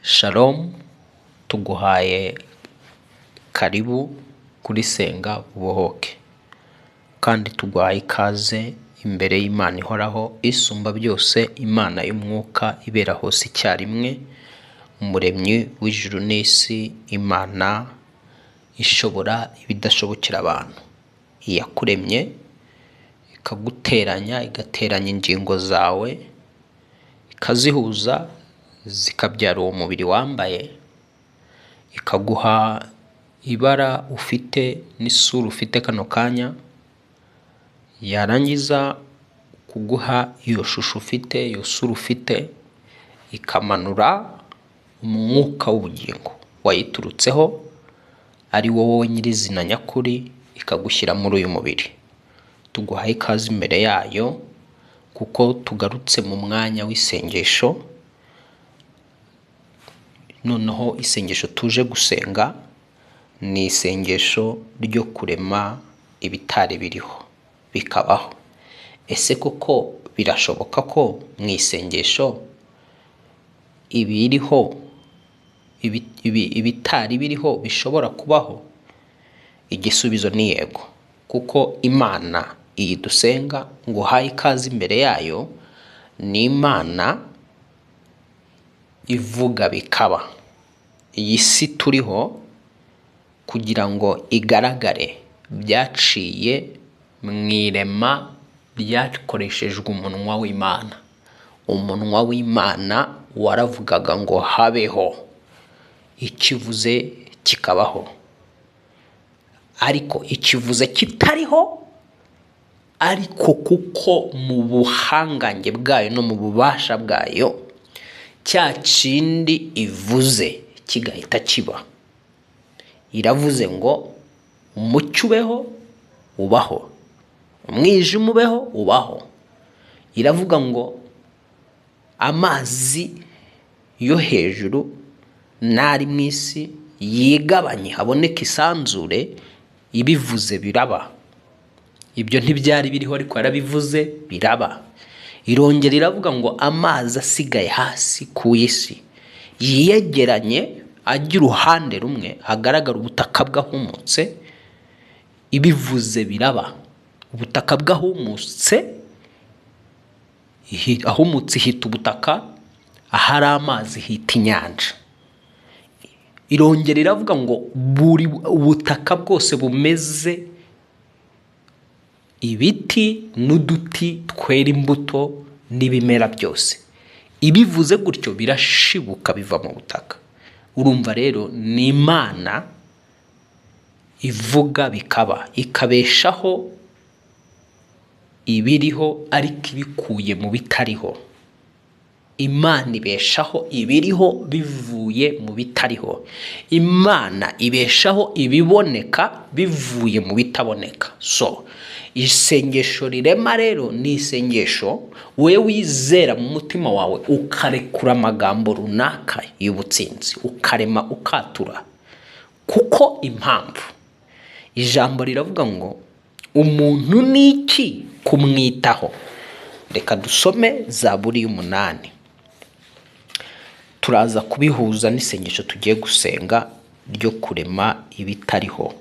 Shalom, tuguhaye karibu kuri Senga Ubohoke, kandi tuguhaye ikaze imbere y'Imana ihoraho isumba byose, Imana y'umwuka ibera hose icyarimwe, umuremyi w'ijuru n'isi, Imana ishobora ibidashobokera abantu, iyakuremye ikaguteranya, igateranya ingingo zawe, ikazihuza zikabyara uwo mubiri wambaye, ikaguha ibara ufite n'isura ufite kano kanya, yarangiza kuguha iyo shusho ufite, iyo sura ufite, ikamanura umwuka w'ubugingo wayiturutseho, ari wowe nyirizina nyakuri, ikagushyira muri uyu mubiri. Tuguhaye ikaze imbere yayo kuko tugarutse mu mwanya w'isengesho, noneho isengesho tuje gusenga ni isengesho ryo kurema ibitari biriho bikabaho. Ese koko birashoboka ko mu isengesho ibiriho ibitari biriho bishobora kubaho? Igisubizo ni yego, kuko Imana iyi dusenga ngo uhaye ikaze imbere yayo ni Imana ivuga bikaba. Iyi si turiho kugira ngo igaragare byaciye mu irema ryakoreshejwe umunwa w'Imana. Umunwa w'Imana waravugaga ngo habeho, ikivuze kikabaho, ariko ikivuze kitariho, ariko kuko mu buhangange bwayo no mu bubasha bwayo cya kindi ivuze kigahita kiba. Iravuze ngo umucyo ubeho, ubaho, umwijima ubeho, ubaho. Iravuga ngo amazi yo hejuru n'ari mu isi yigabanye haboneke isanzure, ibivuze biraba. Ibyo ntibyari biriho ariko yarabivuze biraba. Irongera iravuga ngo amazi asigaye hasi ku isi yiyegeranye ajya uruhande rumwe hagaragara ubutaka bwahumutse, ibivuze biraba. Ubutaka bwahumutse, ahumutse hita ubutaka, ahari amazi hita inyanja. Irongera iravuga ngo buri ubutaka bwose bumeze ibiti n'uduti twera imbuto n'ibimera byose. Ibivuze gutyo birashibuka biva mu butaka. Urumva rero ni Imana ivuga bikaba, ikabeshaho ibiriho ariko ibikuye mu bitariho. Imana ibeshaho ibiriho bivuye mu bitariho. Imana ibeshaho ibiboneka bivuye mu bitaboneka. So isengesho rirema rero ni isengesho we wizera mu mutima wawe ukarekura amagambo runaka y'ubutsinzi, ukarema ukatura. Kuko impamvu ijambo riravuga ngo umuntu ni iki kumwitaho. Reka dusome Zaburi y'umunani, turaza kubihuza n'isengesho tugiye gusenga ryo kurema ibitariho,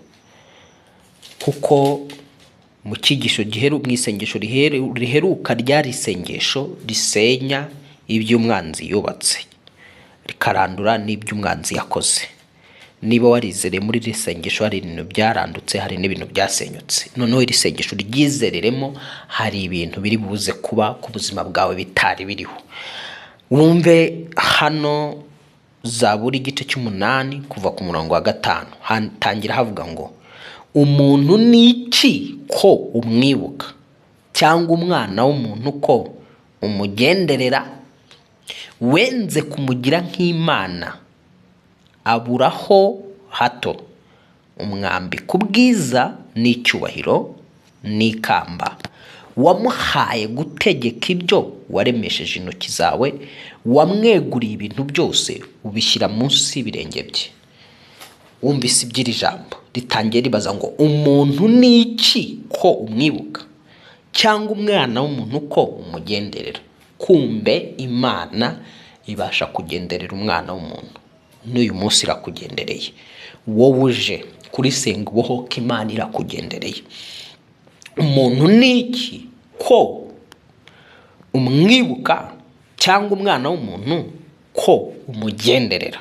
kuko mu cyigisho mu isengesho riheruka ryari isengesho risenya iby'umwanzi yubatse, rikarandura n'iby'umwanzi yakoze. Niba warizereye muri iri sengesho hari ibintu byarandutse, hari n'ibintu byasenyutse. Noneho iri sengesho ryizereremo hari ibintu biri buze kuba ku buzima bwawe bitari biriho. Wumve hano Zaburi igice cy'umunani kuva ku murongo wa 5, hatangira havuga ngo umuntu ni iki ko umwibuka, cyangwa umwana w'umuntu ko umugenderera? Wenze kumugira nk'Imana, aburaho hato, umwambika ubwiza n'icyubahiro n'ikamba. Wamuhaye gutegeka ibyo waremesheje intoki zawe, wamweguriye ibintu byose ubishyira munsi y'ibirenge bye. Wumvise iby'iri jambo ritangiye ribaza ngo umuntu ni iki ko umwibuka, cyangwa umwana w'umuntu ko umugenderera? Kumbe Imana Ibasha kugenderera umwana w'umuntu. N'uyu munsi irakugendereye. Wowe uje kuri Senga Ubohoke, Imana irakugendereye. Umuntu ni iki ko umwibuka, cyangwa umwana w'umuntu ko umugenderera?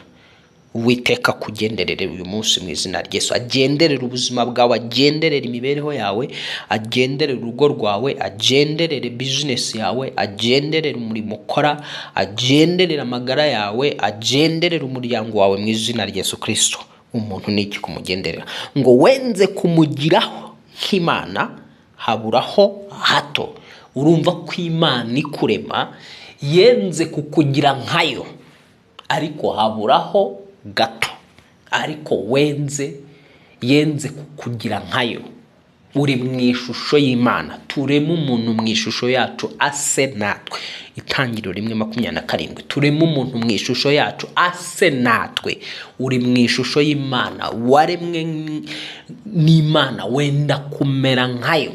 Uwiteka akugenderere uyu munsi mu izina rya Yesu. Agenderere ubuzima bwawe, agenderere imibereho yawe, agenderere urugo rwawe, agenderere bizinesi yawe, agenderere umurimo ukora, agenderere amagara yawe, agenderere umuryango wawe mu izina rya Yesu Kirisito. Umuntu ni iki kumugenderera? Ngo wenze kumugiraho nk'Imana, haburaho hato. Urumva ko Imana ikurema yenze kukugira nkayo, ariko haburaho gato, ariko wenze yenze kukugira nkayo. Uri mu ishusho y'Imana. Tureme umuntu mu ishusho yacu ase natwe. Itangiriro 1:27. Tureme umuntu mu ishusho yacu ase natwe. Uri mu ishusho y'Imana, waremwe n'Imana, wenda kumera nkayo.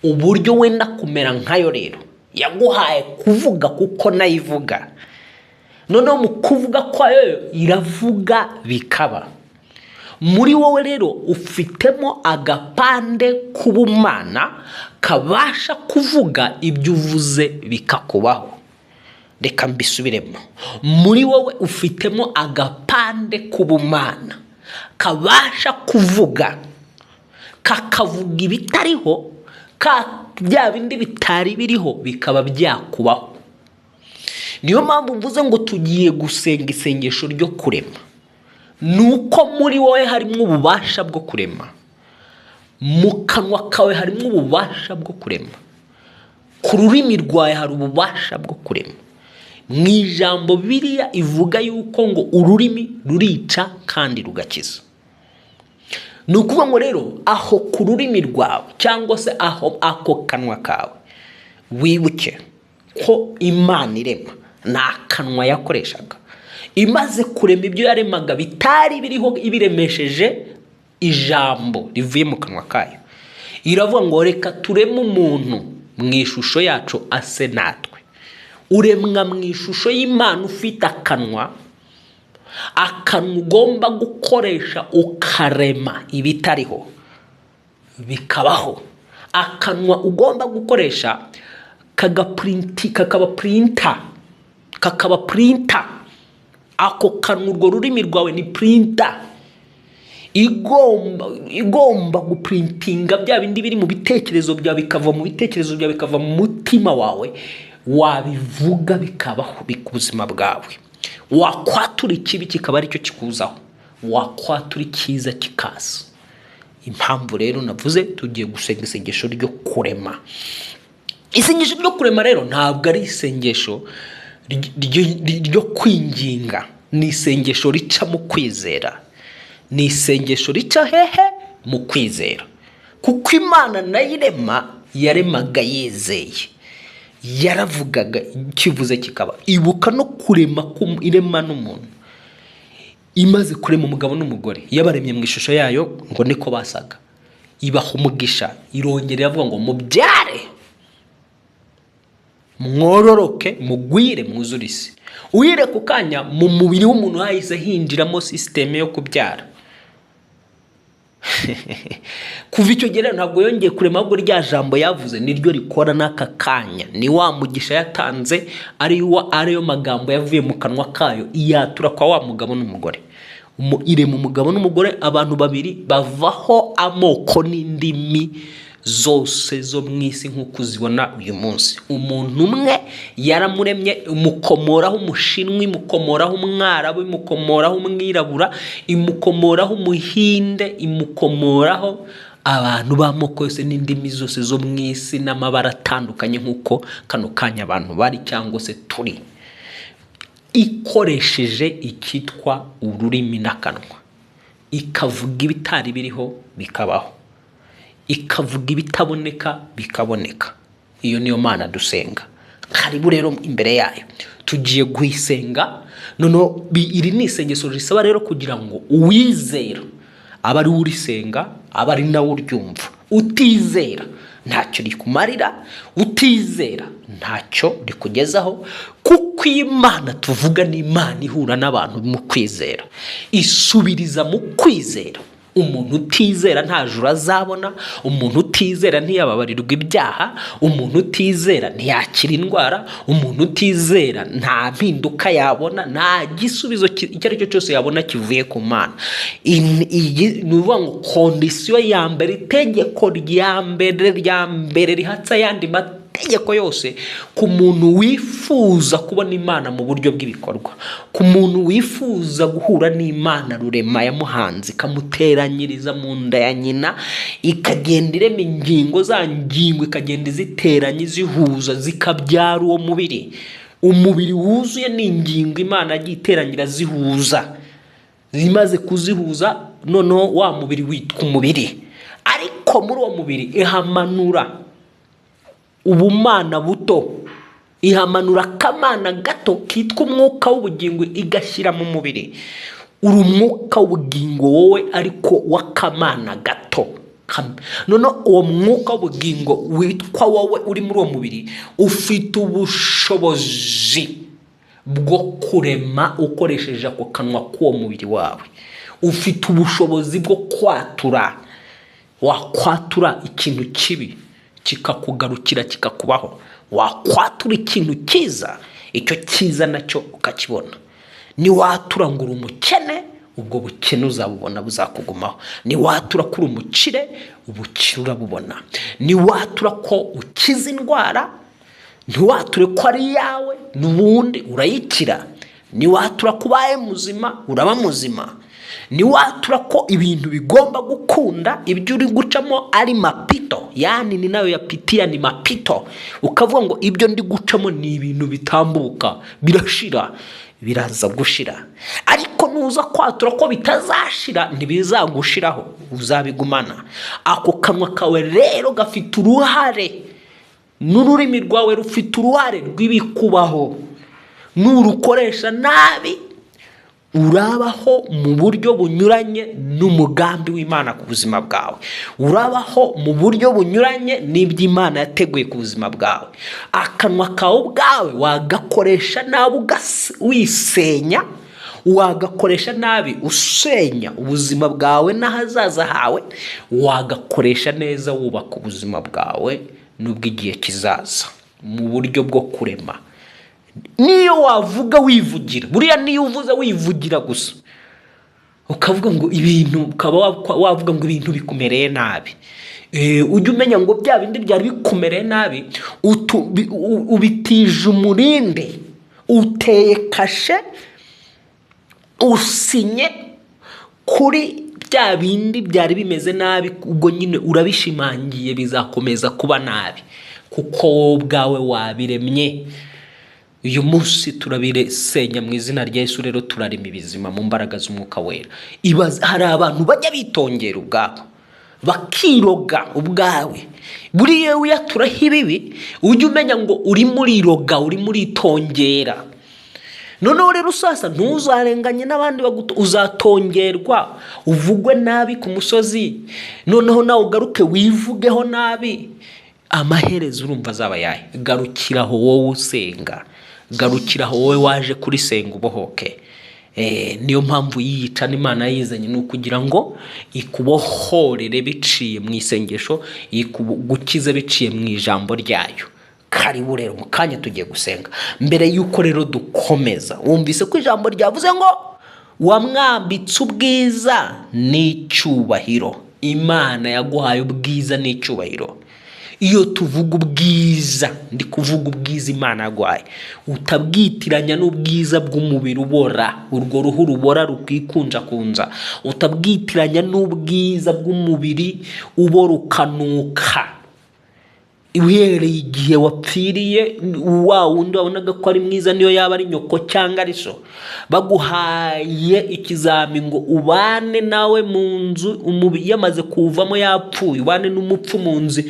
Uburyo wenda kumera nkayo rero, yaguhaye kuvuga kuko nayo ivuga. Noneho mu kuvuga kwayo iravuga bikaba. Muri wowe rero ufitemo agapande k'ubumana kabasha kuvuga ibyo uvuze bikakubaho. Reka mbisubiremo. Muri wowe ufitemo agapande k'ubumana kabasha kuvuga, kakavuga ibitariho, ka bya bindi bitari biriho bikaba byakubaho. Niyo mpamvu mvuze ngo tugiye gusenga isengesho ryo kurema. Ni uko muri wowe harimo ububasha bwo kurema, mu kanwa kawe harimo ububasha bwo kurema, ku rurimi rwawe hari ububasha bwo kurema. Mu ijambo Biriya ivuga yuko ngo ururimi rurica kandi rugakiza. Ni ukuvuga ngo rero aho ku rurimi rwawe, cyangwa se aho ako kanwa kawe, wibuke ko Imana irema ni akanwa yakoreshaga. Imaze kurema ibyo yaremaga bitari biriho, ibiremesheje ijambo rivuye mu kanwa kayo, iravuga ngo reka tureme umuntu mu ishusho yacu ase natwe. Uremwa mu ishusho y'Imana ufite akanwa, akanwa ugomba gukoresha ukarema ibitariho bikabaho, akanwa ugomba gukoresha kagapurinti, kakaba printer, kakaba printer. Ako kanwa, urwo rurimi rwawe ni printer igomba gupurintinga bya bindi biri mu bitekerezo byawe, bikava mu bitekerezo byawe, bikava mu mutima wawe, wabivuga bikabaho ku buzima bwawe. Wakwatura ikibi kikaba aricyo kikuzaho, wakwatura icyiza kikaza. Impamvu rero navuze tugiye gusenga isengesho ryo kurema. Isengesho ryo kurema rero ntabwo ari isengesho ryo kwinginga, ni isengesho rica mu kwizera. Ni isengesho rica hehe? Mu kwizera. Kuko Imana nayo irema yaremaga yizeye, yaravugaga ikivuze kikaba. Ibuka no kurema irema n'umuntu. Imaze kurema umugabo n'umugore, yabaremye mu ishusho yayo ngo niko basaga, ibaha umugisha, irongera iravuga ngo mubyare, mwororoke, mugwire, mwuzure isi. Uhereye ku kanya mu mubiri w'umuntu hahise hinjiramo sisiteme yo kubyara. Kuva icyo gihe rero ntabwo yongeye kurema, ahubwo rya jambo yavuze niryo rikora n'aka kanya. Ni wa mugisha yatanze, ariyo magambo yavuye mu kanwa kayo, iyatura kwa wa mugabo n'umugore. Irema umugabo n'umugore, abantu babiri bavaho amoko n'indimi zose zo mu isi nk'uko uzibona uyu munsi. Umuntu umwe yaramuremye, imukomoraho umushinwa, imukomoraho umwarabu, imukomoraho umwirabura, imukomoraho umuhinde, imukomoraho abantu b'amoko yose n'indimi zose zo mu isi n'amabara atandukanye nk'uko kano kanya abantu bari cyangwa se turi, ikoresheje icyitwa ururimi n'akanwa, ikavuga ibitari biriho bikabaho, ikavuga ibitaboneka bikaboneka. Iyo niyo Mana dusenga. Karibu rero imbere yayo, tugiye guyisenga. Noneho iri ni isengesho risaba rero kugira ngo uwizera abe ari we urisenga, abe ari nawe uryumva. Utizera ntacyo rikumarira, utizera ntacyo rikugezaho, kuko Kuko iyi Mana tuvuga ni Imana ihura n'abantu mu kwizera, isubiriza mu kwizera. Umuntu utizera nta juru azabona, umuntu utizera ntiyababarirwa ibyaha, umuntu utizera ntiyakira indwara, umuntu utizera nta mpinduka yabona, nta gisubizo icyo ari cyo cyose yabona kivuye ku Mana. Iyi ni ukuvuga ngo condition ya mbere, itegeko rya mbere rihatse ayandi mategeko yose ku muntu wifuza kubona Imana mu buryo bw'ibikorwa, ku muntu wifuza guhura n'Imana rurema yamuhanze, ikamuteranyiriza mu nda ya nyina, ikagenda irema ingingo za ngingo, ikagenda iziteranya izihuza, zikabyara uwo mubiri. Umubiri wuzuye ni ingingo Imana yagiye iteranyira zihuza, zimaze kuzihuza noneho wa mubiri witwa umubiri. Ariko muri uwo mubiri ihamanura ubumana buto, ihamanura akamana gato kitwa umwuka w'ubugingo, igashyira mu mubiri. Uri umwuka w'ubugingo wowe, ariko w'akamana gato. Noneho uwo mwuka w'ubugingo witwa wowe uri muri uwo mubiri ufite ubushobozi bwo kurema ukoresheje ako kanwa k'uwo mubiri wawe. Ufite ubushobozi bwo kwatura, wakwatura ikintu kibi kikakugarukira kikakubaho, wakwatura ikintu cyiza, icyo cyiza nacyo ukakibona. Niwatura ngo uri umukene, ubwo bukene uzabubona buzakugumaho. Niwatura ko uri umukire, ubukire urabubona. Niwatura ko ukiza indwara, ntiwature ko ari iyawe, n'ubundi urayikira. Niwatura ko ubaye muzima, uraba muzima. Niwatura ko ibintu bigomba gukunda, ibyo uri gucamo ari mapito, yani ni nayo yapitia ni mapito, ukavuga ngo ibyo ndi gucamo ni ibintu bitambuka, birashira, biraza gushira. Ariko nuza kwatura ko bitazashira, ntibizagushiraho, uzabigumana. Ako kanwa kawe rero gafite uruhare, n'ururimi rwawe rufite uruhare rw'ibikubaho. Nurukoresha nabi urabaho mu buryo bunyuranye n'umugambi w'Imana ku buzima bwawe, urabaho mu buryo bunyuranye n'iby'Imana yateguye ku buzima bwawe. Akanwa kawe ubwawe wagakoresha nabi wisenya, wagakoresha nabi usenya ubuzima bwawe n'ahazaza hawe, wagakoresha neza wubaka ubuzima bwawe n'ubw'igihe kizaza mu buryo bwo kurema. Niyo wavuga wivugira, buriya niyo uvuze wivugira gusa ukavuga ngo ibintu, ukaba wavuga ngo ibintu bikumereye nabi, ujye umenya ngo bya bindi byari bikumereye nabi ubitije umurinde, uteye kashe, usinye kuri bya bindi byari bimeze nabi, ubwo nyine urabishimangiye bizakomeza kuba nabi kuko wowe ubwawe wabiremye. Uyu munsi turabiresenya mu izina rya Yesu. Rero turarema ibizima mu mbaraga z'umwuka wera. Hari abantu bajya bitongera ubwabo, bakiroga ubwawe. Buriya uyaturaho ibibi, ujye umenya ngo urimo uriroga, urimo uritongera. Noneho rero sasa ntuzarenganye n'abandi, uzatongerwa, uvugwe nabi ku musozi, noneho nawe ugaruke wivugeho nabi. Amaherezo urumva azaba yahe? Garukiraho wowe usenga, garukiraho wowe waje kuri senga ubohoke. Niyo mpamvu yiyica n'Imana yizanye, ni ukugira ngo ikubohorere biciye mu isengesho, igukize biciye mu ijambo ryayo. Karibu rero mu kanya tugiye gusenga. Mbere y'uko rero dukomeza, wumvise ko ijambo ryavuze ngo wamwambitse ubwiza n'icyubahiro. Imana yaguhaye ubwiza n'icyubahiro. Iyo tuvuga ubwiza, ndi kuvuga ubwiza Imana yaguhaye, utabwitiranya n'ubwiza bw'umubiri ubora, urwo ruhu rubora rukikunjakunja, utabwitiranya n'ubwiza bw'umubiri ubora ukanuka uhereye igihe wapfiriye. Wa wundi wabonaga ko ari mwiza, niyo yaba ari nyoko cyangwa ari so, baguhaye ikizami ngo ubane nawe mu nzu, umubiri yamaze kuwuvamo yapfuye, ubane n'umupfu mu nzu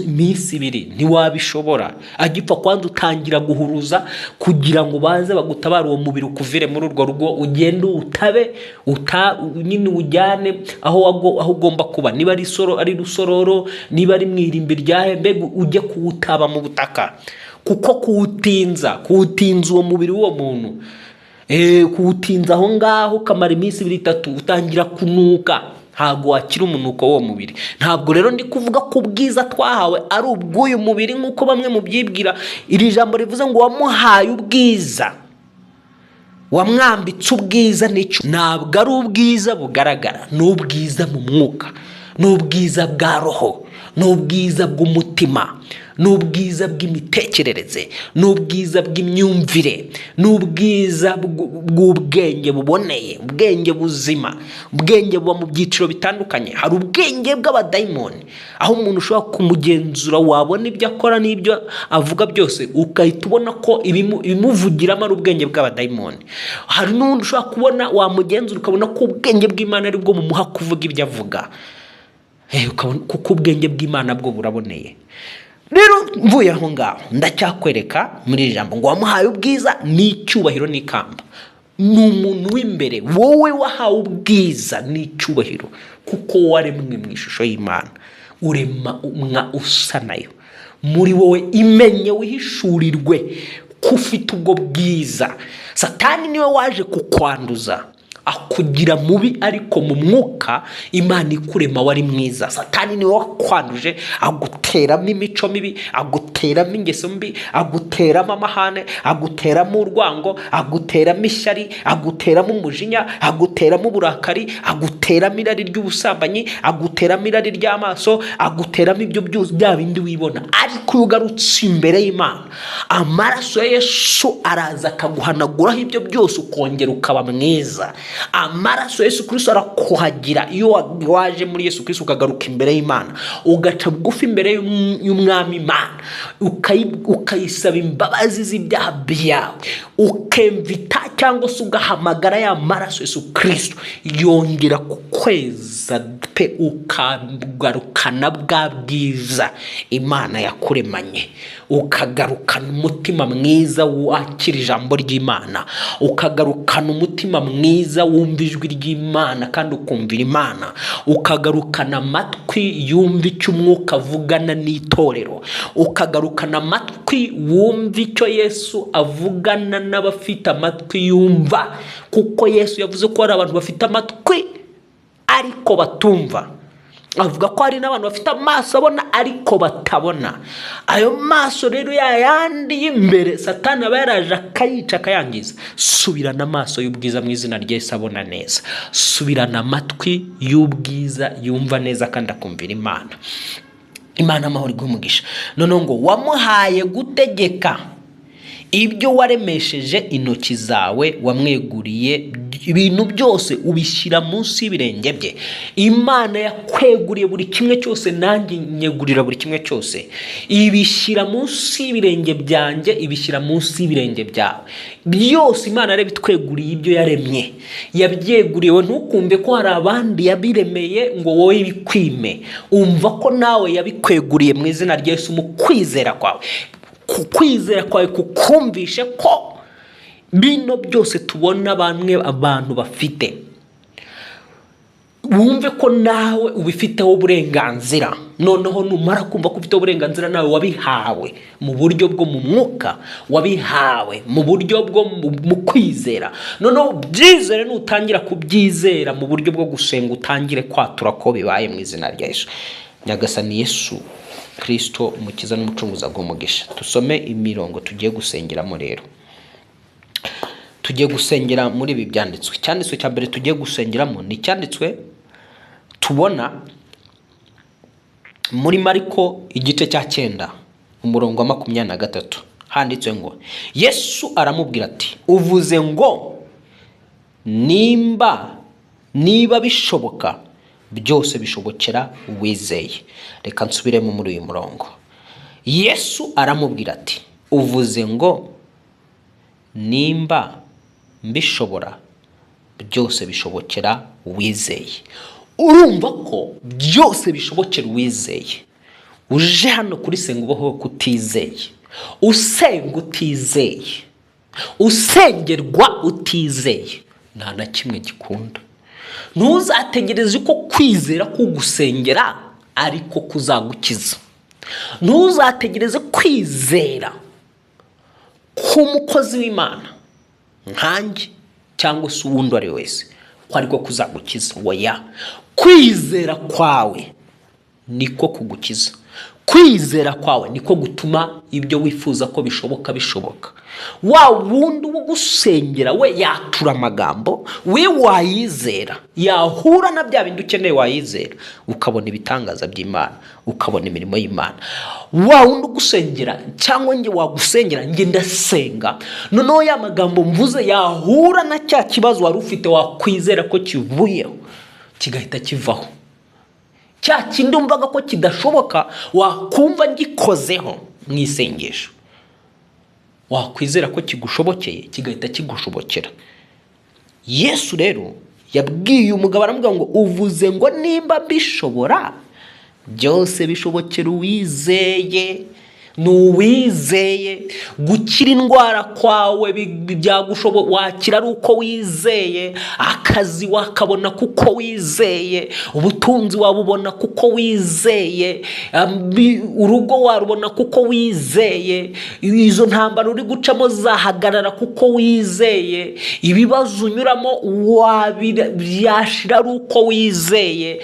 iminsi ibiri, ntiwabishobora. Agipfa kwanza utangira guhuruza kugira ngo baze bagutabare uwo mubiri ukuvire muri urwo rugo, ugende utabe nyine ujyane aho ugomba kuba, niba ari soro, ari rusororo, niba ari mu irimbi rya mbega, ujye kuwutaba mu butaka. Kuko kuwutinza uwo mubiri w'uwo muntu, kuwutinza aho ngaho ukamara iminsi ibiri, itatu, utangira kunuka, ntabwo wakira umunuko w'uwo mubiri. Ntabwo rero ndi kuvuga ko ubwiza twahawe ari ubw'uyu mubiri nk'uko bamwe mubyibwira. Iri jambo rivuze ngo wamuhaye ubwiza, wamwambitse ubwiza n'icyo, ntabwo ari ubwiza bugaragara, ni ubwiza mu mwuka, ni ubwiza bwa roho, ni ubwiza bw'umutima, ni ubwiza bw'imitekerereze, ni ubwiza bw'imyumvire, ni ubwiza bw'ubwenge buboneye, ubwenge buzima. Ubwenge buba mu byiciro bitandukanye. Hari ubwenge bw'abadayimoni, aho umuntu ushobora kumugenzura, wabona ibyo akora n'ibyo avuga byose, ugahita ubona ko ibimuvugiramo ari ubwenge bw'abadayimoni. Hari n'undi ushobora kubona wamugenzura, ukabona ko ubwenge bw'Imana ari bwo bumuha kuvuga ibyo avuga. Kuko ubwenge bw'Imana bwo buraboneye. Rero mvuye aho ngaho, ndacyakwereka muri iri jambo ngo wamuhaye ubwiza n'icyubahiro n'ikamba. Ni umuntu w'imbere, wowe wahawe ubwiza n'icyubahiro kuko waremwe mu ishusho y'Imana, urema umwa usa nayo. Muri wowe imenye, wihishurirwe ko ufite ubwo bwiza. Satani niwe waje kukwanduza, akugira mubi, ariko mu mwuka Imana ikurema wari mwiza. Satani niwe wakwanduje, aguteramo imico mibi, aguteramo ingeso mbi, aguteramo amahane, aguteramo urwango, aguteramo ishyari, aguteramo umujinya, aguteramo uburakari, aguteramo irari ry'ubusambanyi, aguteramo irari ry'amaso, aguteramo ibyo byose bya bindi wibona. Ariko iyo ugarutse imbere y'Imana, amaraso ya Yesu araza akaguhanaguraho ibyo byose, ukongera ukaba mwiza. Amaraso ya Yesu Kristo arakuhagira. Iyo waje muri Yesu Kristo, ukagaruka imbere y'Imana, ugaca bugufi imbere y'Umwami Imana, ukayisaba imbabazi z'ibyaha byawe, ukemvita cyangwa se ugahamagara ya maraso Yesu Kristo, yongera kukweza pe, ukagarukana bwa bwiza Imana yakuremanye, ukagarukana umutima mwiza wakira ijambo ry'Imana, ukagarukana umutima mwiza wumva ijwi ry'Imana kandi ukumvira Imana, ukagarukana amatwi yumva icyo umwuka avugana n'itorero, ukagarukana amatwi wumva icyo Yesu avugana n'abafite amatwi yumva, kuko Yesu yavuze ko hari abantu bafite amatwi ariko batumva, avuga ko hari n'abantu bafite amaso abona ariko batabona. Ayo maso rero ya yandi y'imbere, Satani aba yaraje akayica, akayangiza. Subirana amaso y'ubwiza mu izina rya Yesu, abona neza. Subirana amatwi y'ubwiza, yumva neza kandi akumvira Imana. Imana amahoro iguhe umugisha. Noneho ngo wamuhaye gutegeka ibyo waremesheje intoki zawe, wamweguriye ibintu byose, ubishyira munsi y'ibirenge bye. Imana yakweguriye buri kimwe cyose, nanjye nyegurira buri kimwe cyose, ibishyira munsi y'ibirenge byanjye, ibishyira munsi y'ibirenge byawe byose. Imana yarabitweguriye, ibyo yaremye yabyeguriye. Ntukumve ko hari abandi yabiremeye ngo wowe ibikwime. Umva ko nawe yabikweguriye mu izina rya Yesu. Mu kwizera kwawe, ku kwizera kwawe kukumvishe ko bino byose tubona bamwe abantu bafite, wumve ko nawe ubifiteho uburenganzira. Noneho numara kumva ko ufiteho uburenganzira, nawe wabihawe mu buryo bwo mu mwuka, wabihawe mu buryo bwo mu kwizera, noneho ubyizere. Nutangira kubyizera mu buryo bwo gusenga, utangire kwatura ko bibaye mu izina rya Yesu. Nyagasani Yesu Kirisito, Umukiza n'Umucunguzi, aguhe umugisha. Dusome imirongo tugiye gusengeramo. Rero tugiye gusengera muri ibi byanditswe. Icyanditswe cya mbere tugiye gusengeramo ni icyanditswe tubona muri Mariko igice cya 9, umurongo wa 23. Handitswe ngo: "Yesu aramubwira ati: 'Uvuze ngo niba bishoboka, byose bishobokera uwizeye.'" Reka nsubiremo muri uyu murongo. Yesu aramubwira ati: "Uvuze ngo nimba mbishobora, byose bishobokera uwizeye." Urumva ko byose bishobokera uwizeye. Uje hano kuri Senga Ubohoke kutizeye, usenga utizeye, usengerwa utizeye, nta na kimwe gikunda. Ntuzategereze ko kwizera kugusengera ariko kuzagukiza. Ntuzategereze kwizera. k'umukozi w'Imana nkanjye cyangwa se uwundi uwo ari we wese ko ariko kuzagukiza. Oya, kwizera kwawe niko kugukiza, kwizera kwawe niko gutuma ibyo wifuza ko bishoboka bishoboka. Wa wundi wo gusengera we yatura amagambo, we wayizera, yahura na bya bindi ukeneye, wayizera ukabona ibitangaza by'Imana, ukabona imirimo y'Imana. Wa wundi ugusengera cyangwa njye wagusengera, njye ndasenga, noneho ya magambo mvuze yahura na cya kibazo wari ufite, wakwizera ko kivuyeho kigahita kivaho. Cya kindi wumvaga ko kidashoboka, wakumva ngikozeho mu isengesho, wakwizera ko kigushobokeye kigahita kigushobokera. Yesu rero yabwiye umugabo, aramubwira ngo uvuze ngo nimba mbishobora, byose bishobokera uwizeye. Ni uwizeye. Gukira indwara kwawe wakira ari uko wizeye, akazi wakabona kuko wizeye, ubutunzi wabubona kuko wizeye, urugo warubona kuko wizeye, izo ntambara uri gucamo zahagarara kuko wizeye, ibibazo unyuramo byashira ari uko wizeye,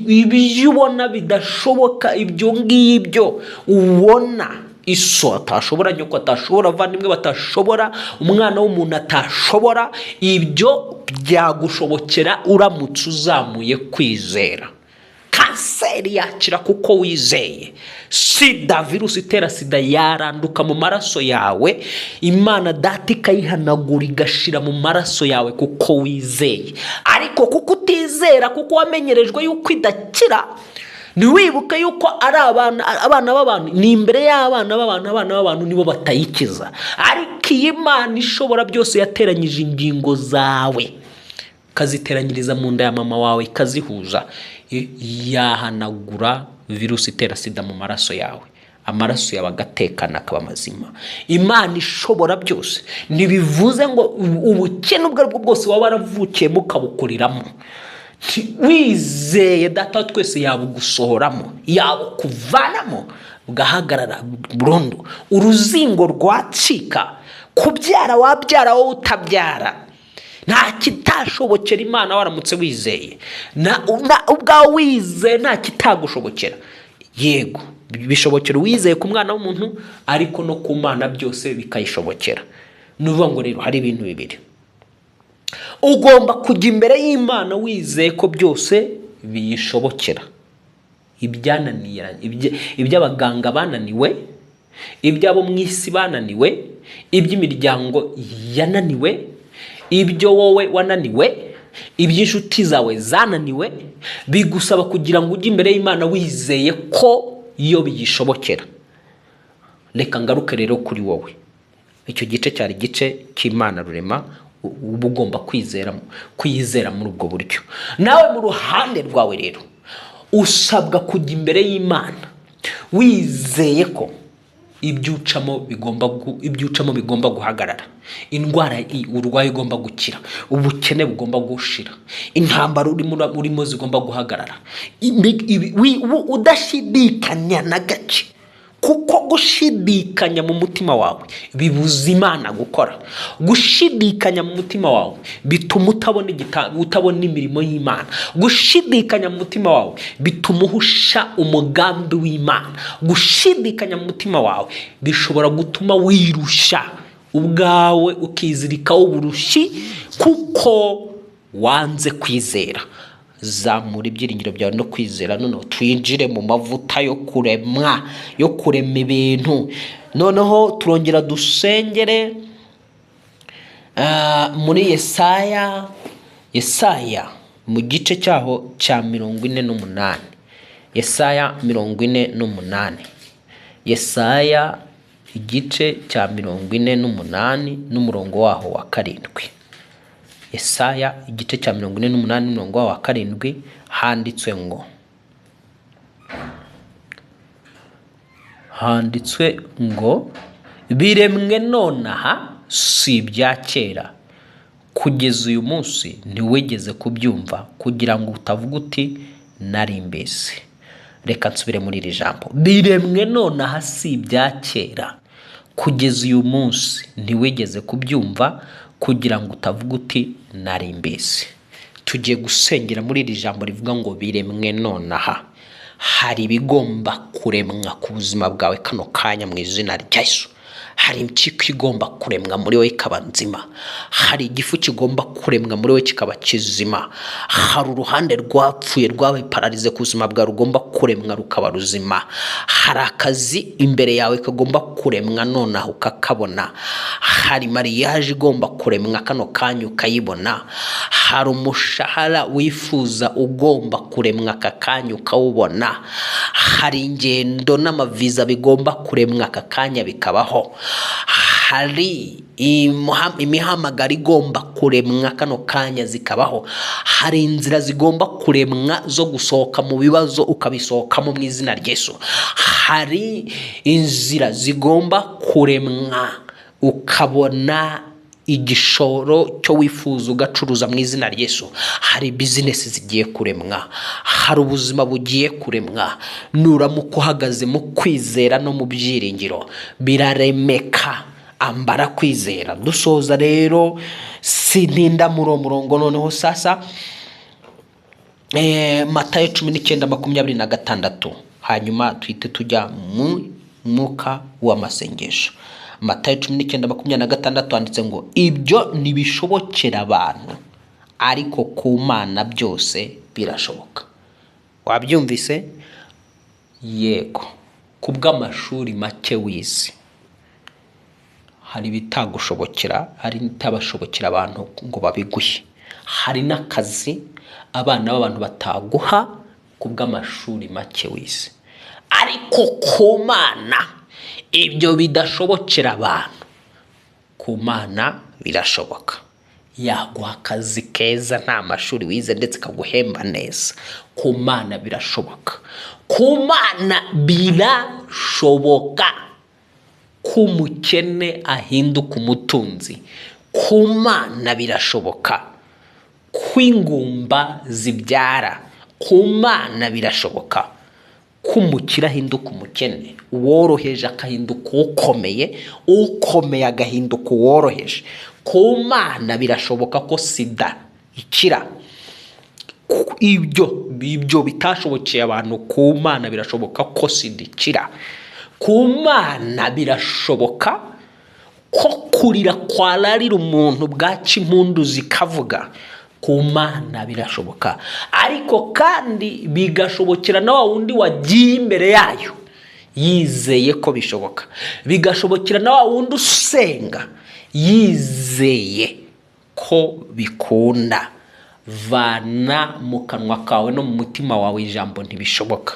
ibyo ubona bidashoboka, ibyo ngibyo ubona iso atashobora, nyoko atashobora, abavandimwe batashobora, umwana w'umuntu atashobora, ibyo byagushobokera uramutse uzamuye kwizera. Kanseri yakira kuko wizeye, sida, virusi itera sida yaranduka mu maraso yawe, Imana Data ikayihanagura igashira mu maraso yawe kuko wizeye. Ariko kuko utizera, kuko wamenyerejwe yuko idakira, ntiwibuke yuko ari abana b'abantu, ni imbere y'abana b'abantu, abana b'abantu nibo batayikiza. Ariko iyi Mana ishobora byose yateranyije ingingo zawe, ikaziteranyiriza mu nda ya mama wawe, ikazihuza, yahanagura virusi itera sida mu maraso yawe, amaraso yawe agatekana akaba mazima. Imana ishobora byose. Ntibivuze ngo ubukene ubwo aribwo bwose waba waravukiyemo ukabukuriramo, wizeye Data wa twese yabugusohoramo, yabukuvanamo, bugahagarara burundu. Uruzingo rwacika, kubyara wabyara wowe utabyara, nta kitashobokera Imana waramutse wizeye. Ubwawe wizeye nta kitagushobokera. Yego, bishobokera uwizeye ku mwana w'umuntu, ariko no ku Mana byose bikayishobokera. Ni ukuvuga ngo rero hari ibintu bibiri: ugomba kujya imbere y'Imana wizeye ko byose biyishobokera. Iby'abaganga bananiwe, iby'abo mu isi bananiwe, iby'imiryango yananiwe, ibyo wowe wananiwe, iby'inshuti zawe zananiwe, bigusaba kugira ngo ujye imbere y'Imana wizeye ko iyo biyishobokera. Reka ngaruke rero kuri wowe. Icyo gice cyari igice cy'Imana Rurema, uba ugomba kwizera muri ubwo buryo. Nawe mu ruhande rwawe rero usabwa kujya imbere y'Imana wizeye ko ibyo ucamo bigomba guhagarara, indwara urwaye igomba gukira, ubukene bugomba gushira, intambara urimo zigomba guhagarara, udashidikanya na gake, kuko gushidikanya mu mutima wawe bibuza Imana gukora. Gushidikanya mu mutima wawe bituma utabona imirimo y'Imana. Gushidikanya mu mutima wawe bituma uhusha umugambi w'Imana. Gushidikanya mu mutima wawe bishobora gutuma wirushya ubwawe, ukizirikaho uburushyi kuko wanze kwizera. Zamura ibyiringiro byawe no kwizera. Noneho twinjire mu mavuta yo kuremwa, yo kurema ibintu. Noneho turongera dusengere muri Yesaya, Yesaya mu gice cyaho cya 48, Yesaya 48, Yesaya igice cya 48 n'umurongo waho wa 7. Yesaya igice cya 48 n'umurongo waho wa 7, handitswe ngo biremwe nonaha, si ibya kera, kugeza uyu munsi ntiwigeze kubyumva, kugira ngo utavuga uti nari mbizi. Reka nsubire muri iri jambo: biremwe nonaha, si ibya kera. Kugeza uyu munsi ntiwigeze kubyumva, kugira ngo utavuga uti nari mbizi. Tugiye gusengera muri iri jambo rivuga ngo biremwe nonaha. Hari ibigomba kuremwa ku buzima bwawe kano kanya mu izina rya Yesu. Hari impyiko igomba kuremwa muri wowe ikaba nzima. Hari igifu kigomba kuremwa muri wowe kikaba kizima. Hari uruhande rwapfuye rwabaye pararize ku buzima bwawe rugomba kuremwa rukaba ruzima. Hari akazi imbere yawe kagomba kuremwa nonaha ukakabona. Hari mariage igomba kuremwa kano kanya ukayibona. Hari umushahara wifuza ugomba kuremwa aka kanya ukawubona. Hari ingendo n'amaviza bigomba kuremwa aka kanya bikabaho. Hari imihamagaro igomba kuremwa kano kanya zikabaho. Hari inzira zigomba kuremwa zo gusohoka mu bibazo ukabisohokamo mu izina rya Yesu. Hari inzira zigomba kuremwa ukabona igishoro cyo wifuza ugacuruza mu izina rya Yesu. Hari bizinesi zigiye kuremwa, hari ubuzima bugiye kuremwa. Nuramuka uhagaze mu kwizera no mu byiringiro biraremeka. Ambara kwizera. Dusoza rero, sintinda muri uwo murongo noneho sasa. Matayo 19:26, hanyuma tuhite tujya mu mwuka w'amasengesho. Matayo 19:26 handitse ngo ibyo ntibishobokera abantu, ariko ku Mana byose birashoboka. Wabyumvise? Yego. Ku bw'amashuri make wize hari ibitagushobokera, hari n'ibitabashobokera abantu ngo babiguhe. Hari n'akazi abana b'abantu bataguha ku bw'amashuri make wize, ariko ku Mana ibyo bidashobokera abantu, ku Mana birashoboka. Yaguha akazi keza nta mashuri wize ndetse kaguhemba neza. Ku Mana birashoboka. Ku Mana birashoboka ko umukene ahinduka umutunzi. Ku Mana birashoboka ko ingumba zibyara. Ku Mana birashoboka ko umukire ahinduka umukene, uworoheje akahinduka ukomeye, ukomeye agahinduka uworoheje. Ku Mana birashoboka ko sida ikira. Ibyo bitashobokeye abantu, ku Mana birashoboka ko sida ikira. Ku Mana birashoboka ko kurira kwararira umuntu bwaca impundu zikavuga. Ku Mana birashoboka. Ariko kandi bigashobokera na wa wundi wagiye imbere yayo yizeye ko bishoboka. Bigashobokera na wa wundi usenga yizeye ko bikunda. Vana mu kanwa kawe no mu mutima wawe ijambo ntibishoboka.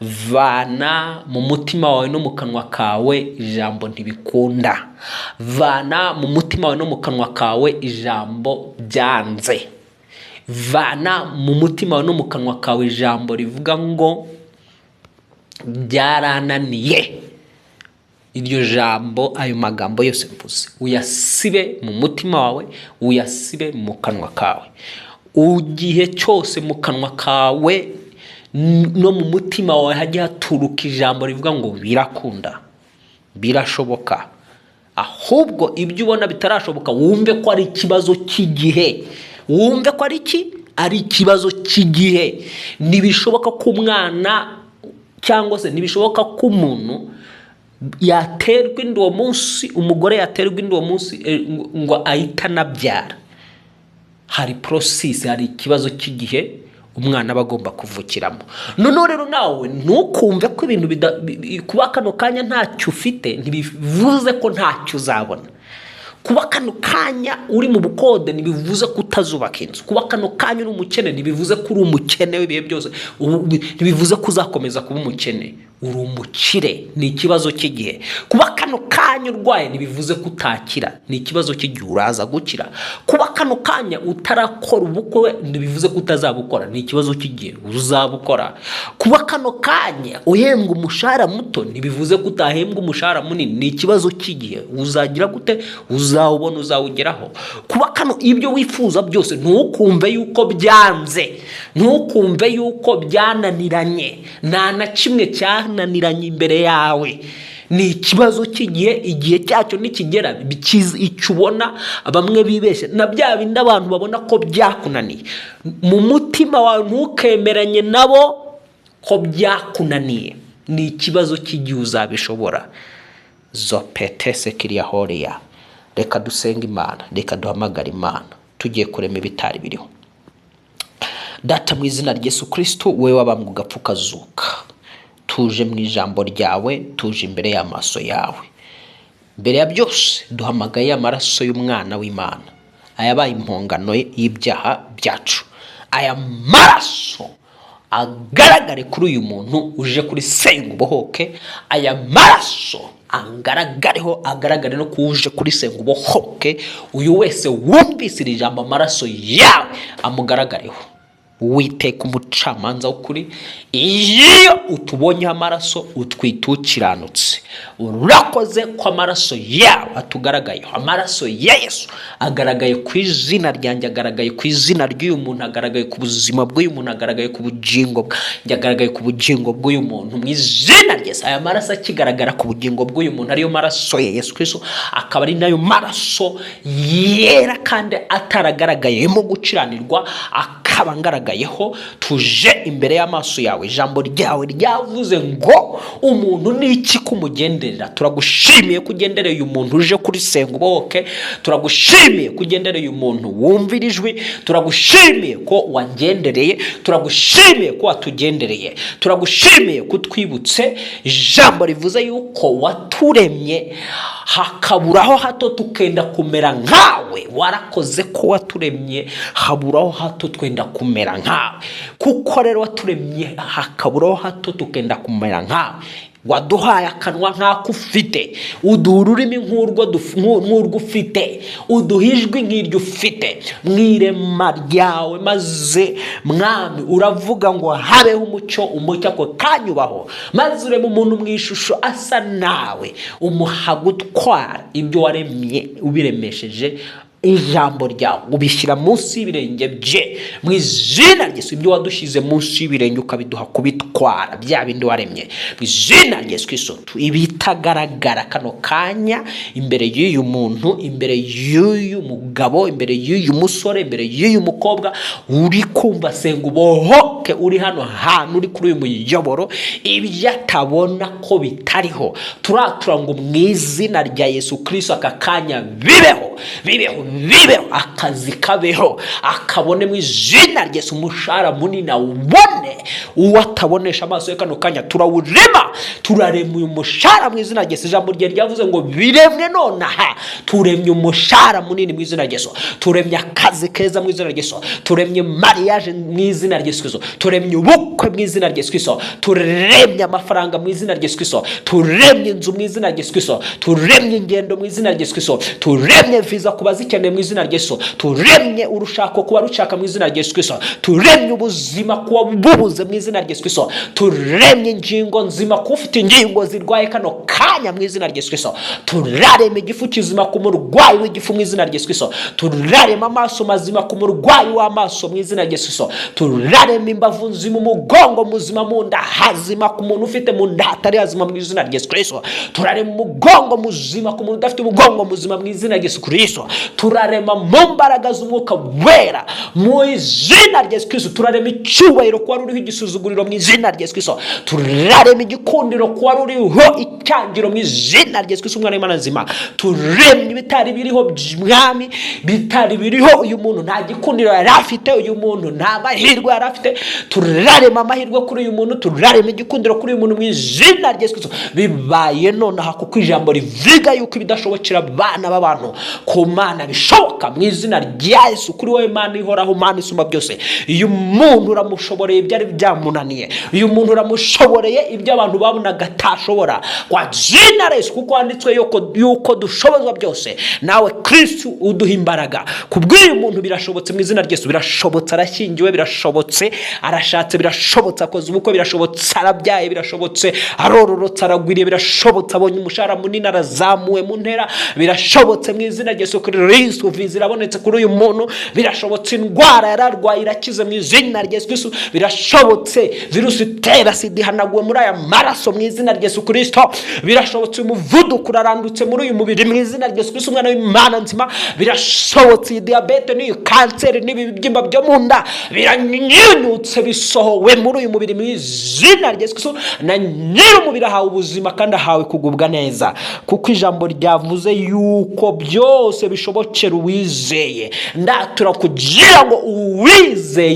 Vana mu mutima wawe no mu kanwa kawe ijambo ntibikunda. Vana mu mutima wawe no mu kanwa kawe ijambo byanze. Vana mu mutima wawe no mu kanwa kawe ijambo rivuga ngo byarananiye. Iryo jambo, ayo magambo yose mvuze, uyasibe mu mutima wawe, uyasibe mu kanwa kawe. Igihe cyose mu kanwa kawe no mu mutima wawe hajya haturuka ijambo rivuga ngo birakunda, birashoboka. Ahubwo ibyo ubona bitarashoboka wumve ko ari ikibazo cy'igihe. Wumve ko ari iki? Ari ikibazo cy'igihe. Ntibishoboka ko umwana cyangwa se ntibishoboka ko umuntu yaterwa inda uwo munsi, umugore yaterwa inda uwo munsi ngo ahite anabyara. Hari process, hari ikibazo cy'igihe umwana aba agomba kuvukiramo. Noneho rero nawe ntukumve ko ibintu kuba kano kanya ntacyo ufite ntibivuze ko ntacyo uzabona. Kuba kano kanya uri mu bukode ntibivuze ko utazubaka inzu. Kuba kano kanya uri umukene ntibivuze ko uri umukene w'ibihe byose. Ntibivuze ko uzakomeza kuba umukene. Uri umukire, ni ikibazo cy'igihe. Kuba kano kanya urwaye ntibivuze ko utakira, ni ikibazo cy'igihe, uraza gukira. Kuba kano kanya utarakora ubukwe ntibivuze ko utazabukora, ni ikibazo cy'igihe, uzabukora. Kuba kano kanya uhembwa umushahara muto ntibivuze ko utahembwa umushahara munini, ni ikibazo cy'igihe, uzagira gute, uzawubona, uzawugeraho. Kuba kano ibyo wifuza byose ntukumve yuko byanze, ntukumve yuko byananiranye, nta na kimwe cyananiranye imbere yawe. Ni ikibazo cy'igihe. Igihe cyacyo nikigera, icyo ubona bamwe bibeshya na bya bindi abantu babona ko byakunaniye, mu mutima wawe ntukemeranye nabo ko byakunaniye. Ni ikibazo cy'igihe, uzabishobora. Zopetese kiriya horiya. Reka dusenge Imana, reka duhamagare Imana. Tugiye kurema ibitari biriho. Data, mu izina rya Yesu Kristo, wowe wabambwe ugapfa ukazuka, tuje mu ijambo ryawe, tuje imbere y'amaso yawe. Mbere ya byose duhamagaye amaraso y'umwana w'Imana, ayabaye impongano y'ibyaha byacu. Aya maraso agaragare kuri uyu muntu uje kuri Senga Ubohoke. Aya maraso agaragareho, agaragare no kuje kuri Senga Ubohoke. Uyu wese wumvise iri jambo, amaraso yawe amugaragareho. Witeka umucamanza w'ukuri, iyo utubonyeho amaraso utwita ukiranutse. Urakoze ko amaraso yawe atugaragayeho. Amaraso ya Yesu agaragaye ku izina ryanjye, agaragaye ku izina ry'uyu muntu, agaragaye ku buzima bw'uyu muntu, agaragaye ku bugingo bwanjye, agaragaye ku bugingo bw'uyu muntu mu izina rya Yesu. Aya maraso akigaragara ku bugingo bw'uyu muntu, ariyo maraso ya Yesu Kristo, akaba ari nayo maraso yera kandi ataragaragayemo gukiranirwa, akaba ngaragayeho. Tuje imbere y'amaso yawe. Ijambo ryawe ryavuze ngo umuntu ni iki kumugenderera? Turagushimiye ko ugendereye uyu muntu uje kuri Senga Ubohoke. Turagushimiye ko ugendereye uyu muntu wumvira ijwi. Turagushimiye ko wangendereye, turagushimiye ko watugendereye, turagushimiye ko utwibutse ijambo rivuze yuko waturemye hakaburaho hato tukenda kumera nkawe. Warakoze ko waturemye haburaho hato twenda kumera nkawe. Kuko rero waturemye hakaburaho hato tukenda kumera nkawe, waduhaye akanwa nk'ako ufite, uduha ururimi nk'urwo ufite, uduha ijwi nk'iryo ufite mu irema ryawe. Maze Mwami, uravuga ngo habeho umucyo, umucyo ako kanyubaho. Maze urema umuntu mu ishusho asa nawe, umuha gutwara ibyo waremye ubiremesheje ijambo ryawe, ubishyira munsi y'ibirenge bye. Mu izina rya Yesu, ibyo wadushyize munsi y'ibirenge ukabiduha kubitwara, bya bindi waremye, mu izina rya Yesu Kristo, ibitagaragara kano kanya imbere y'uyu muntu, imbere y'uyu mugabo, imbere y'uyu musore, imbere y'uyu mukobwa uri kumva Senga Ubohoke, uri hano hantu, uri kuri uyu muyoboro, ibyo atabona ko bitariho, turatura ngo mu izina rya Yesu Kristo aka kanya bibeho, bibeho, bibeho. Akazi kabeho, akabone mu izina rya Yesu. Umushahara munini awubone, uwo atabonesha amaso ye kano kanya turawurema, turarema uyu mushahara mu izina rya Yesu. Ijambo rye ryavuze ngo biremwe nonaha. Turemye umushahara munini mu izina rya Yesu, turemye akazi keza mu izina rya Yesu, turemye mariage mu izina rya Yesu Kristo, turemye ubukwe mu izina rya Yesu Kristo, turemye amafaranga mu izina rya Yesu Kristo, turemye inzu mu izina rya Yesu Kristo, turemye ingendo mu izina rya Yesu Kristo, turemye viza ku bazikeneye mu izina rya Yesu, turemye urushako ku barushaka mu izina rya Yesu Kristo, turemye ubuzima ku bubuze mu izina rya Yesu Kristo, turemye ingingo nzima ku ufite ingingo zirwaye kano kanya mu izina rya Yesu Kristo, turarema igifu kizima ku murwayi w'igifu mu izina rya Yesu Kristo, turarema amaso mazima ku murwayi w'amaso mu izina rya Yesu Kristo, turarema imbavu nzima, umugongo muzima, mu nda hazima ku muntu ufite mu nda hatari hazima mu izina rya Yesu Kristo, turarema umugongo muzima ku muntu udafite umugongo muzima mu izina rya Yesu Kristo. Turarema mu mbaraga z'Umwuka Wera mu izina rya Yesu Kristo. Turarema icyubahiro ku wari uriho igisuzuguriro mu izina rya Yesu Kristo. Turarema igikundiro ku wari uriho icyangiro mu izina rya Yesu Kristo, umwana w'Imana nzima. Turemye ibitari biriho, Mwami, bitari biriho. Uyu muntu nta gikundiro yari afite, uyu muntu nta mahirwe yari afite. Turarema amahirwe kuri uyu muntu, turarema igikundiro kuri uyu muntu mu izina rya Yesu Kristo. Bibaye nonaha, kuko ijambo rivuga yuko ibidashobokera abana b'abantu ku Mana bishoboka. Mu izina rya Yesu, kuri wowe Mana ihoraho, Mana isumba byose, uyu muntu uramushoboreye ibyari byamunaniye. Uyu muntu uramushoboreye ibyo abantu babonaga atashobora, kwa jina la Yesu, kuko handitswe yuko dushobozwa byose nawe Kristo uduha imbaraga. Ku bw'uyu muntu birashobotse mu izina rya Yesu. Birashobotse arashyingiwe, birashobotse arashatse, birashobotse akoze ubukwe, birashobotse arabyaye, birashobotse arororotse, aragwiriye, birashobotse abonye umushahara munini, arazamuwe mu ntera. Birashobotse mu izina rya Yesu Kristo. Viza irabonetse kuri uyu muntu. Birashobotse indwara yari arwaye irakize mu izina rya Yesu Kristo. Birashobotse virusi itera SIDA ihanaguwe muri aya maraso mu izina rya Yesu Kristo. Birashobotse, umuvuduko urarandutse muri uyu mubiri mu izina rya Yesu Kristo umwana w'Imana nzima. Birashobotse, iyi diyabete n'iyi kanseri n'ibi bibyimba byo mu nda biranyunyutse, bisohowe muri uyu mubiri mu izina rya Yesu Kristo. Na nyir'umubiri ahawe ubuzima kandi ahawe kugubwa neza, kuko ijambo ryavuze yuko byose bishobokera uwizeye. Ndatura kugira ngo uwizeye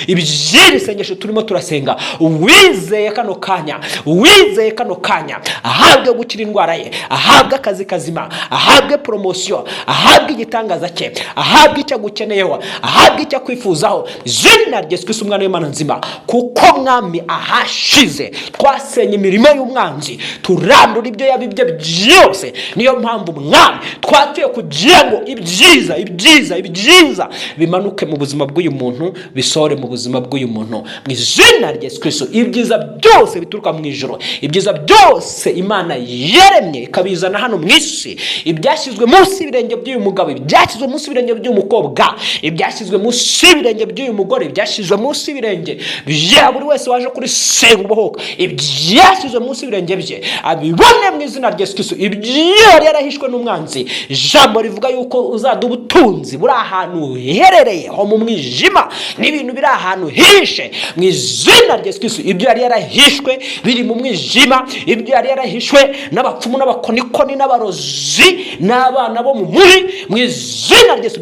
iby'iri sengesho turimo turasenga, uwizeye kano kanya, uwizeye kano kanya ahabwe gukira indwara ye, ahabwe akazi kazima, ahabwe poromosiyo, ahabwe igitangaza cye, ahabwe icyo agukeneyeho, ahabwe icyo akwifuzaho, izina rya Yesu Kristo umwana w'Imana nzima. Kuko mwami, ahashize twasenye imirimo y'umwanzi, turandura ibyo yabibye byose. Niyo mpamvu mwami twatuye kugira ngo ibyiza, ibyiza, ibyiza bimanuke mu buzima bw'uyu muntu, bisohore mu buzima bw'uyu muntu mu izina rya Yesu Kristo. Ibyiza byose bituruka mu ijuru, ibyiza byose Imana yaremye ikabizana hano mu isi, ibyashyizwe munsi y'ibirenge by'uyu mugabo, ibyashyizwe munsi y'ibirenge by'uyu mukobwa, ibyashyizwe munsi y'ibirenge by'uyu mugore, ibyashyizwe munsi y'ibirenge bya buri wese waje kuri Senga Ubohoka, ibyashyizwe munsi y'ibirenge bye abibone mu izina rya Yesu Kristo. Ibyo yari yarahishwe n'umwanzi, ijambo rivuga yuko uzaduha ubutunzi buri ahantu hiherereye ho mu mwijima, n'ibintu biri ahantu hihishe mu izina rya Yesu Kristo. Ibyo yari yarahishwe biri mu mwijima, ibyo yari yarahishwe n'abapfumu n'abakonikoni n'abarozi n'abana bo mu mubi, mu izina rya Yesu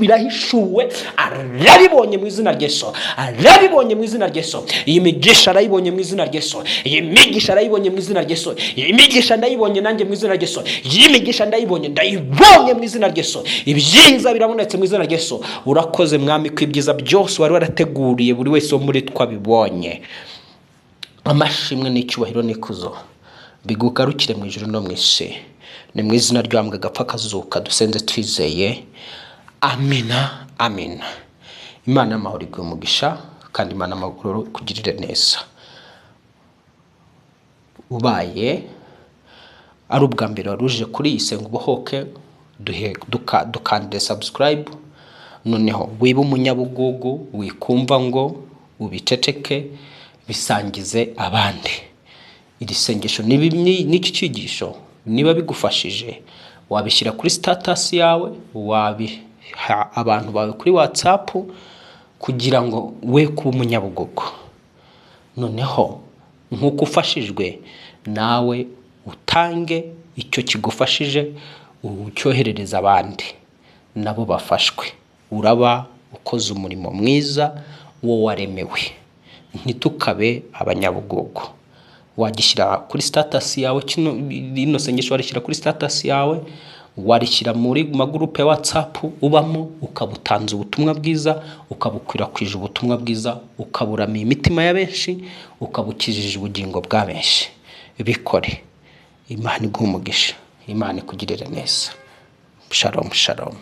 birahishuwe, arabibonye mu izina rya Yesu, arabibonye mu izina rya Yesu. Iyi migisha arayibonye mu izina rya Yesu, iyi migisha arayibonye mu izina rya Yesu, iyi migisha ndayibonye nanjye mu izina rya Yesu, iyi migisha ndayibonye, ndayibonye mu izina rya Yesu. Ibyiza birabonetse mu izina rya Yesu. Urakoze mwami ko ibyiza byose wari warateguriye buri wese wo muri twabibonye. Amashimwe n'icyubahiro n'ikuzo bigugarukire mu ijuru no mu isi. Ni mu izina ry'uwambwe agapfa akazuka dusenze twizeye, amina, amina. Imana y'amahoro iguhe umugisha, kandi Imana y'amahoro ikugirire neza. Ubaye ari ubwa mbere wari uje kuri iyi Senga Ubohoke, dukandire subscribe. Noneho wiba umunyabugugu, wikumva ngo ubiceceke, bisangize abandi iri sengesho n'iki cyigisho. Niba bigufashije, wabishyira kuri status yawe, wabiha abantu bawe kuri WhatsApp, kugira ngo we kuba umunyabugugu. Noneho nk'uko ufashijwe, nawe utange icyo kigufashije, ucyoherereza abandi nabo bafashwe. Uraba ukoze umurimo mwiza wo waremewe. Ntitukabe abanyabugugu. Wagishyira kuri status yawe kino, rino sengesho warishyira kuri status yawe, warishyira muri magurupe ya WhatsApp ubamo, ukaba utanze ubutumwa bwiza, ukaba ukwirakwije ubutumwa bwiza, ukaburamiye imitima ya benshi, ukaba ukijije ubugingo bwa benshi. Bikore. Imana iguhe umugisha, Imana ikugirire neza. Shalom, shalom.